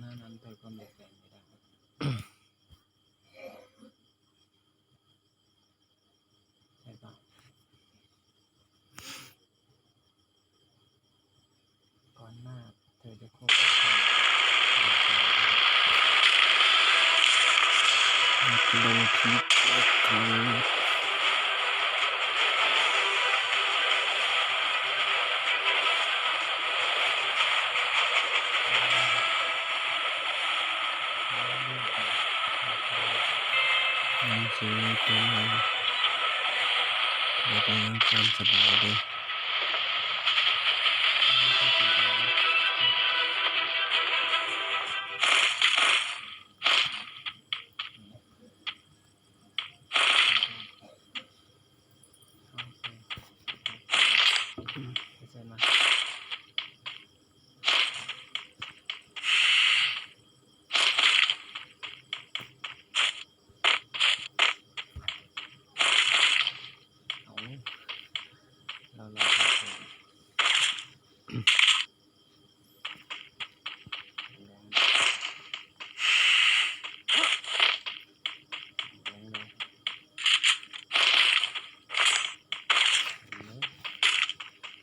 ໜ້ານັ້ນເພິ່ນກໍມີແຟນຢູ່ແລ້ວ ໃຊ່ປະ? ກ່ອນໜ້າເທີຈະຄົບກັບໃຜ? ລົງຄລິບກັບເຂົາ. ໃນຊີວິດເຮົາ ເຮັດໃຫ້ເຮົາຕາມສະບາຍເດ້. ເອົາ ລາວ ລາວ ແດງ ແດງເລີຍ ເຫັນເລີຍ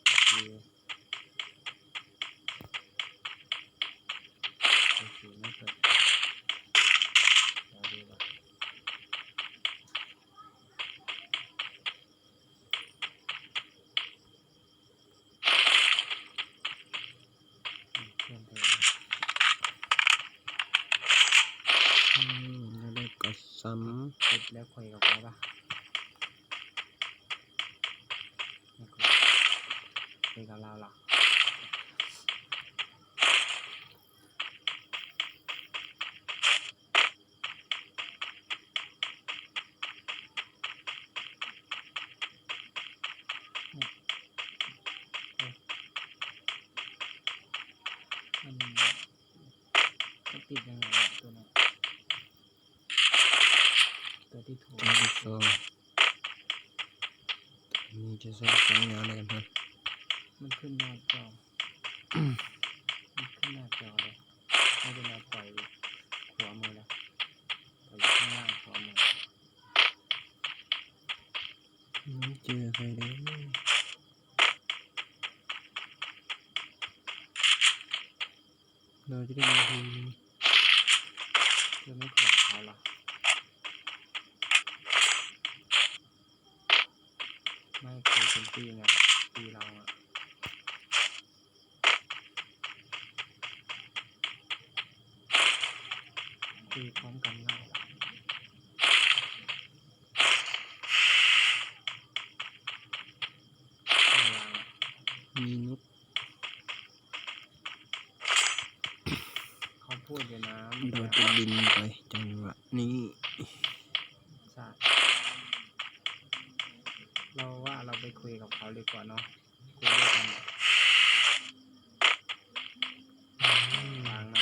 ໂອເຄ ໂອເຄ ມັນເກີດ ລອດູວ່າ ອືມ ແລ້ວກໍຊ້ຳ ເກັບແລ້ວຄ່ອຍເຂົ້າໄປວ່າ ແລ້ວຄ່ອຍເຂົ້າລາວລະ. ມັນ ມັນຕິດຍັງໄງວະຕົວນັ້ນ? ຕົວທີ່ຖືກ ຕົວທີ່ສອງ ອັນນີ້ຈະໃຊ້ລູກຊອງຍາວແລ້ວກັນເນາະ ມັນຂຶ້ນໜ້າຈໍ ມັນຂຶ້ນໜ້າຈໍເດ້ ໃຫ້ເວລາປ່ອຍຂວາມືແລ້ວ ປ່ອຍຢູ່ຂ້າງລ່າງຂວາມື ມັນເຈີໃຜເດ້ ເຮົາຈະໄດ້ຍິງ ເພື່ອໄມ່ເຂົ້າເຂົາລະ ໄມ່ເຄີຍເປັນຕີໄງ ຕີລາວອະ ຕີພ້ອມກັນໄດ້ລະ ມີນົກ ເຂົາໂພດຢູ່ນະ ດຽວຈະບິນໄປ ຈັງຫວະນີ້ ລາວວ່າລາວໄປຄຸຍກັບເຂົາດີກວ່າເນາະ ຄຸຍດ້ວຍກັນ ອືມ ບາງນະ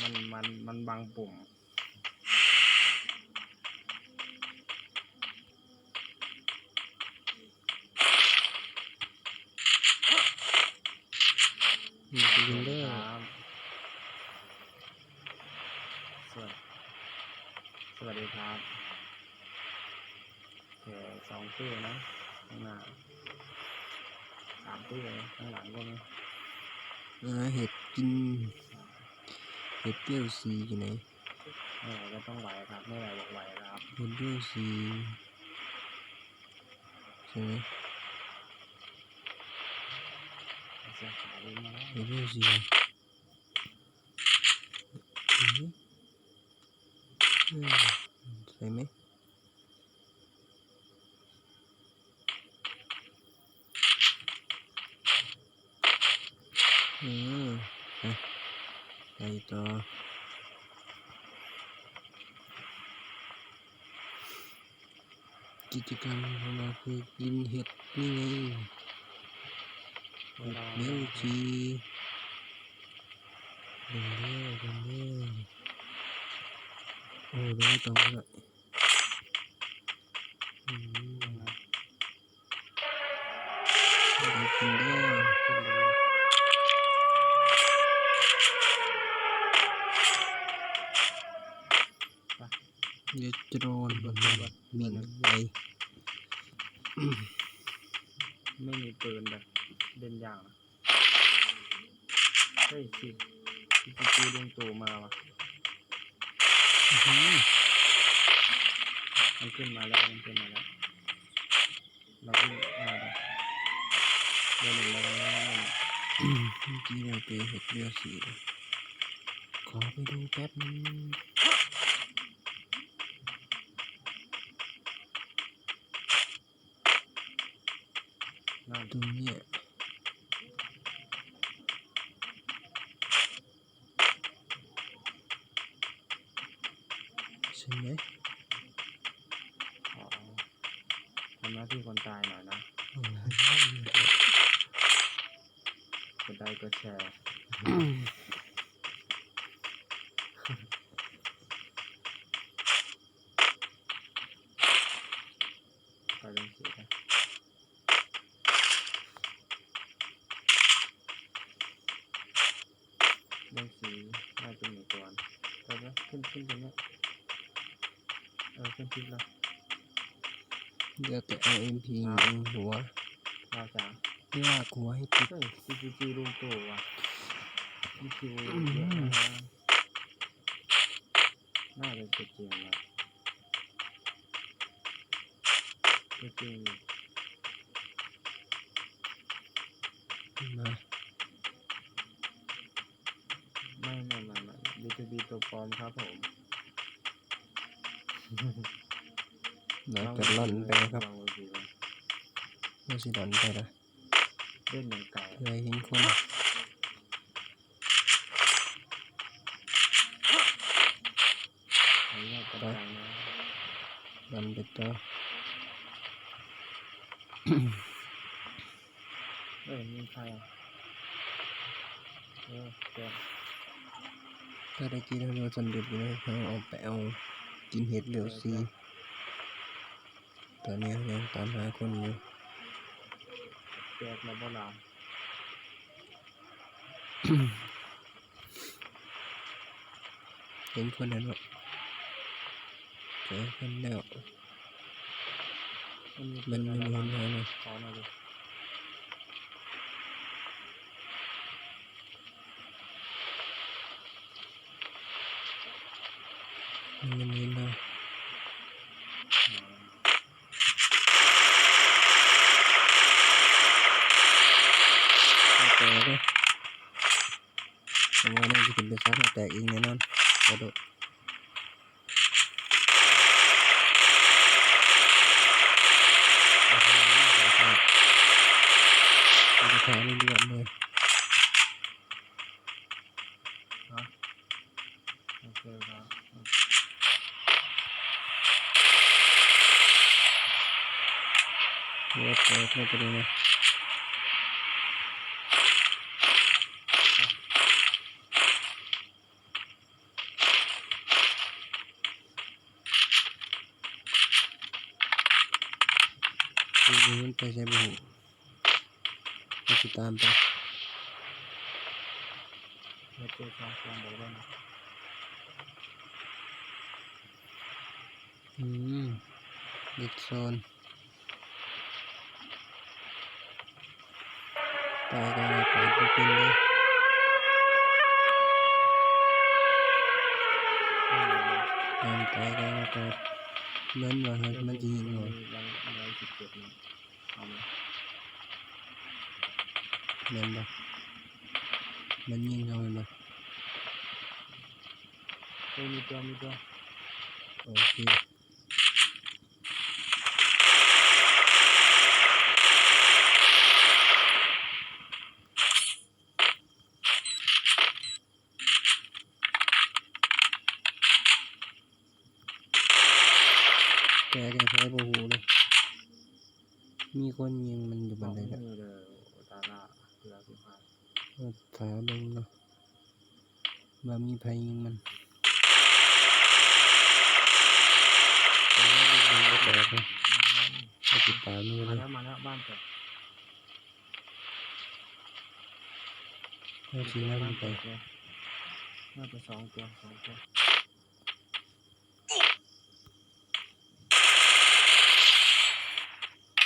ມັນ ມັນ ມັນບາງປຸ່ມ. ສະຫວັດດີຄັບ ສະຫວັດ ສະຫວັດດີຄັບ ແຕ່ສອງຕູ້ນະ ຂ້າງໜ້າ ສາມຕູ້ ຂ້າງຫຼັງກໍມີ ເອີ ເຫັດກິນ ເຫັດເປັ້ວສີຢູ່ໃນ ເອີ ກໍຕ້ອງໄຫວຄັບ ເມື່ອໄຫວບອກໄຫວຄັບ ເຫັດເປັ້ວສີ ໃຊ່ໄໝ? ເຫັດເປັ້ວສີ ເອີ ໃຊ່ໄໝ? ເອີ ໄປ ໄປຕໍ່ ກິດຈະກຳຂອງເຮົາຄືກິນເຫັດນີ້ໄງ ເຫັດເປັ້ວສີ ເບິ່ງເດີ ເບິ່ງເດີ ໂອ້ ເບິ່ງຕໍ່ເລີຍ ອືມ. ເດດໂດຣນ ເບິ່ງ ເບິ່ງ ເບິ່ງ ມິງໄປ ແມ່ນມີປືນແບບເດັ່ນຢ່າງນະ. ເຮີ້ຍ ຊິ ຊິ ຊິລົງໂຕມາແລ້ວວະ. ອື ມັນຂຶ້ນມາແລ້ວ ມັນຂຶ້ນມາແລ້ວ. ລະວິນ ອ່າ ດຽວໜຶ່ງ ລະວັງນະ ອືມ ເມື່ອກີ້ເຮົາໄປເຮັດເວລສີ່ ຂໍໄປດູແປັບໜຶ່ງ. ນັ້ນ ຕົງນີ້ ເຊັ່ນໃດ? ຂໍທຳໜ້າທີ່ຄົນຕາຍໜ້ອຍນະ. ໂອ້ຍ ກົດໄລກ໌ກົດແຊ. ໄປເບິ່ງສີນະ ເບິ່ງສີໜ້າຈະມີກ່ອນ. ໄປເບິ່ງ ຂຶ້ນ ຂຶ້ນຕົງນີ້ ເອີ ຂຶ້ນທິດລະ. ເຫຼືອແຕ່ເອົາເອັມພີຍິງຫົວ ລາວຈາ ເວລາຫົວໃຫ້ຕິດ. ເອີ ຈີຈີຈີ ລົງໂຕວ່ະ ມີຄິວເຍອະນະ. ໜ້າຈະຕົວຈິງລະ ຕົວຈິງນີ້ ມາ ໄມ່ ໄມ່ ໄມ່ ໄມ່ ບີທູບີຕົວປອມຄັບຜົມ. ລະກະລ່ອນໄປຄັບ ລະຊິລ່ອນໄປລະ ເດີນຫຍັງໄກ ເພື່ອເຫັນຄົນ. ໄປ ໄປ ດັນໄປຕໍ່. ເອີ ມີໃຜ ເອີ ແຕ່ ພາລະກິດເຮົາສຳເລັດຢູ່ເນາະ ເຮົາອອກໄປເອົາຕີນເຫັດເວວສີ່. ຕອນນີ້ເຮົາຍັງຕາມຫາຄົນຢູ່ ແຕກແລ້ວບໍ່ລະ? ເຫັນຄົນແລ້ວເນາະ ເຫັນຄົນແລ້ວ ມັນມີ ມັນມີຄົນແລ້ວເນາະ. ມັນມີເນາະ ແຕ່ເດ້ ເພາະວ່າມັນຊິຂຶ້ນໄປຊາດ ແຕກອີກແນ່ນອນ ກະໂດດ. ໂອ້ໂຫ ເປັນກະທະເດືອດເລີຍ. ຮະ? ໂອເຄ ໂອເຄ ໂອເຄ ໂອ້ ແຕກແລ້ວໂຕນີ້ນະ. ມັນໄປໃສບໍ່ຮູ້ ເຮົາຊິຕາມໄປ. ເຮັດເຈົ້າສອງຄົນບໍ່ໄດ້ນະ. ອືມ ເດັດໂຊນ ຕາຍກາງອາກາດບໍ່ເປັນເດ້ ຕາຍກາງອາກາດ ແມ່ນວ່າມັນຊິຍິງເຮົາ ແມ່ນບໍ່? ມັນຍິງເຮົາແມ່ນບໍ່? ເອີ ມີຕົວ ມີຕົວ ໂອເຄ. ແຕ່ໃຜບໍ່ຮູ້ເລີຍ ມີຄົນຍິງມັນຢູ່ບ່ອນໃດລະ ເອີ ຖ້າເບິ່ງເນາະ. ວ່າມີໃຜຍິງມັນ ເອີ ເບິ່ງບໍ່ແຕກເນາະ ເຮົາຊິຕາມມັນເລີຍ. ມາແລ້ວ ມາແລ້ວ ບ້ານແຕກ ເຮົາຊິນຳໄປ ໜ້າຈະສອງຕົວ ສອງຕົວ.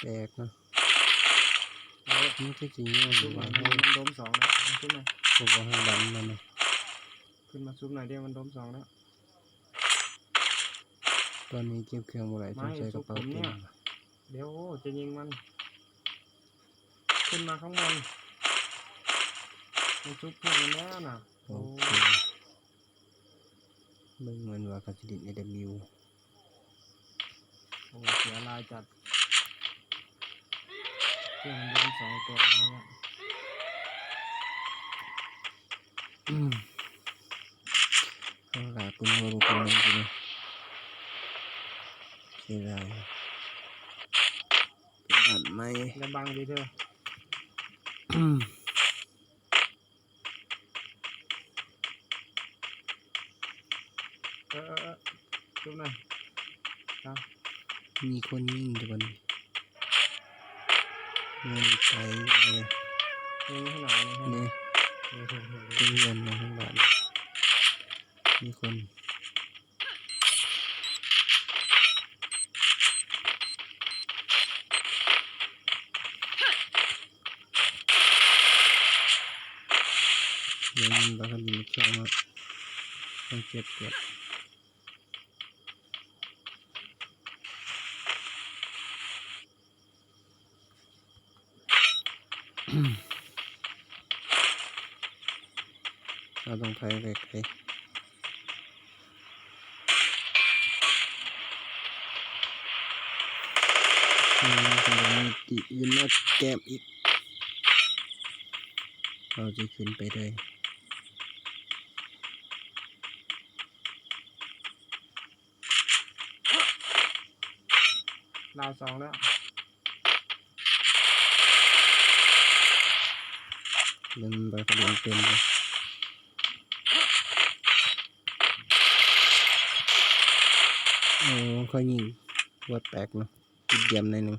ຕກເນາະ. ເອົາ ມັນຄືຊິຍາກ ຊຸບ ວ່າ ມັນ ເຮົາ ມັນໂດນສອງແລ້ວ ຂຶ້ນມາ ເພາະວ່າເຮົາດັນມັນນະ ຂຶ້ນມາຊຸບໜ້ອຍດຽວ ມັນໂດນສອງແລ້ວ. ຕອນນີ້ເກັບເຄື່ອງບໍ່ໄດ້ ຕ້ອງໃສ່ກະເປົາເຕັມ. ດຽວຈະຍິງມັນ ຂຶ້ນມາຂ້າງບົນ ມັນຊຸບເພື່ອນມັນແລ້ວນະ. ໂອເຄ ໂອ ເບິ່ງມັນວ່າເຂົາຊິຫຼິ້ນເອດັບເບິນຢູ. ໂອ້ ເສຍຫຼາຍຈັດ ເພື່ອນມັນໂດນສອງຕົວແລ້ວ. ອືມ ເຮົາລາກເພິ່ນຫົວບໍ່ເປັນຫຍັງຕິເນາະ ເສຍດາຍ. ເປັນບ້ານໃໝ່ ແລ້ວບັງດີເທີ ອືມ. ເອີ ເອີ ເອີ ຊຸບໜ່ອຍ ມີຄົນຍິງຢູ່ບ່ອນນີ້ ເງິນໄປເລີຍ ຍິງໃຫ້ໜ່ອຍ ຍິງໃຫ້ໜ່ອຍ ເອີ ເຮືອນມາທາງບ້ານ ມີຄົນ. ດຽວມັນບໍ່ທັນໄດ້ແຂ່ງເນາະ ມັນເຈັບປວດ. ເຮົາຕ້ອງໄຖໄກໆ ອືມ ບໍ່ມີທີ່ອື່ນມາແກ້ມອີກ ເຮົາຊິຂຶ້ນໄປໄດ້. ລາວສອງແລ້ວ ເບິ່ງໄປກະເດັນເຕັມເລີຍ. ໂອ້ ເຂົາຍິງຫົວແຕກເນາະ ຕິດດຽມໜ້ອຍໜຶ່ງ.